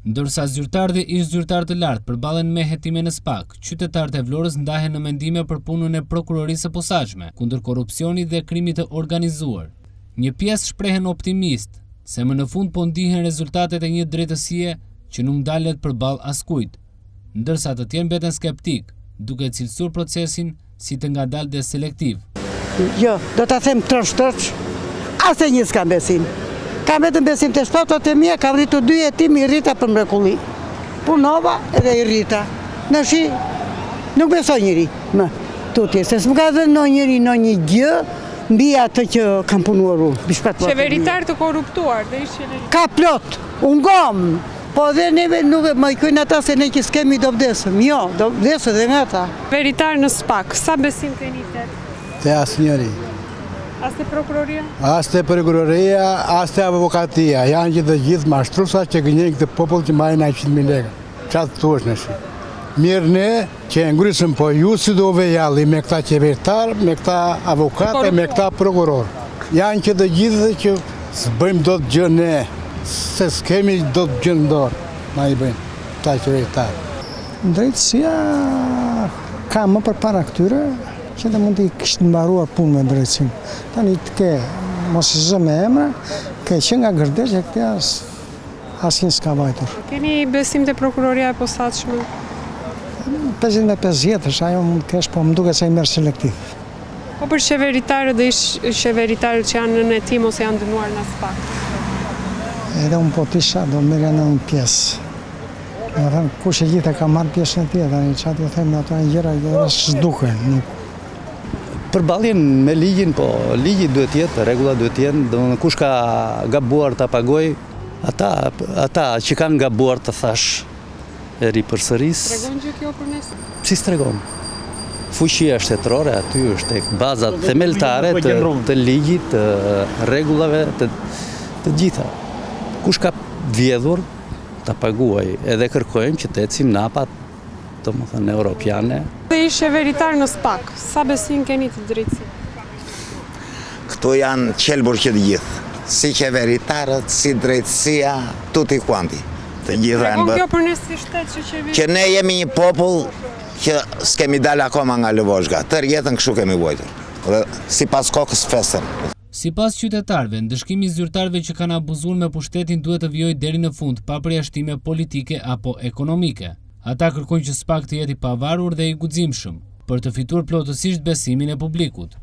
Ndërsa zyrtarë dhe ish-zyrtarë të lartë përballen me hetime në SPAK, qytetarët e Vlorës ndahen në mendime për punën e Prokurorisë së Posaçme kundër korrupsionit dhe krimit të organizuar. Një pjesë shprehen optimistë se më në fund po ndihen rezultatet e një drejtësie që nuk ndalet përballë askujt, ndërsa të tjerë mbeten skeptikë, duke e cilësuar procesin si të ngadaltë dhe selektiv. Jo, do ta them troç troç, as te një s'kam besim. Kam vetëm besim te shpatat e mia, kam rritur dy jetimë, i rrita për mrekulli. Punova edhe i rrita. Tashi nuk besoj njeri më tutje, se s'më ka dhënë ndonjëri ndonjë gjë mbi atë që kam punuar unë, mbi shpatullat e mia. Qeveritarë të korruptuar dhe ish qeveritarë. Ka plot, u ngom, Po dhe neve nuk e mallkojnë ata se ne që s'kemi do vdesëm. Jo, do vdesëm dhe nga ata. Qeveritarë në SPAK, sa besim keni te? Te asnjëri. As te prokuroria? As te prokuroria, as te avokatia. Janë që të gjithë mashtrusa që gënjejnë këtë popull që marrin 100.000 lekë. Ça të thuash tashi? Mirë ne që e ngrysëm, po ju si do vë jalli me këta qeveritarë, me këta avokatë, me këta prokurorë. Janë që të gjithë që s'bëjmë dot gjë ne, se s'kemi dot gjë në dorë, na i bëjnë këta qeveritarë. Drejtësia ka më përpara këtyre që dhe mund t'i kishte mbaruar punë me drejtësinë. Tani të ke, mos i zë me emra, ke që nga Gërdec e këtej as Asnjë s'ka vajtur. A keni besim te prokuroria e posaçme? 50 me 50 është ajo mund të kesh, po më duket se i merr selektiv. Po për qeveritarët dhe ish qeveritarët që janë nën hetim ose janë dënuar nga SPAK? Edhe unë po të isha, do merrja ndonjë pjesë. Domethënë, kush e gjithë e ka marrë pjesën e tij, tani ça t'ju them, ato janë gjëra që edhe s'duken, nuk. Përballjen me ligjin, po ligji duhet të jetë, rregullat duhet të jenë, domethënë kush ka gabuar ta pagojë, Ata, ata që kanë gabuar të thashë, e ripërsëris. Tregon gjë kjo për nesër? Si s'tregon? Fuqia shtetërore aty është tek bazat themeltare të, të ligjit, të rregullave, të, të gjitha. Kush ka vjedhur, ta paguajë. Edhe kërkojmë që të ecim në hapat domethënë europiane. Dhe ish qeveritarë në SPAK, sa besim keni te drejtësia? Këtu janë qelbur që të gjithë, si qeveritarët, si drejtësia, tutti quanti. Të gjitha janë bërë. Tregon kjo për ne si shtet që qeveri. Që ne jemi një popull që s'kemi dalë akoma nga lëvozhga. Tërë jetën kështu kemi vuajtur. Dhe sipas kokës festën. Sipas qytetarëve, ndëshkimi i zyrtarëve që kanë abuzuar me pushtetin duhet të vijojë deri në fund pa përjashtime politike apo ekonomike. Ata kërkojnë që SPAK të jetë i pavarur dhe i guximshëm, për të fituar plotësisht besimin e publikut.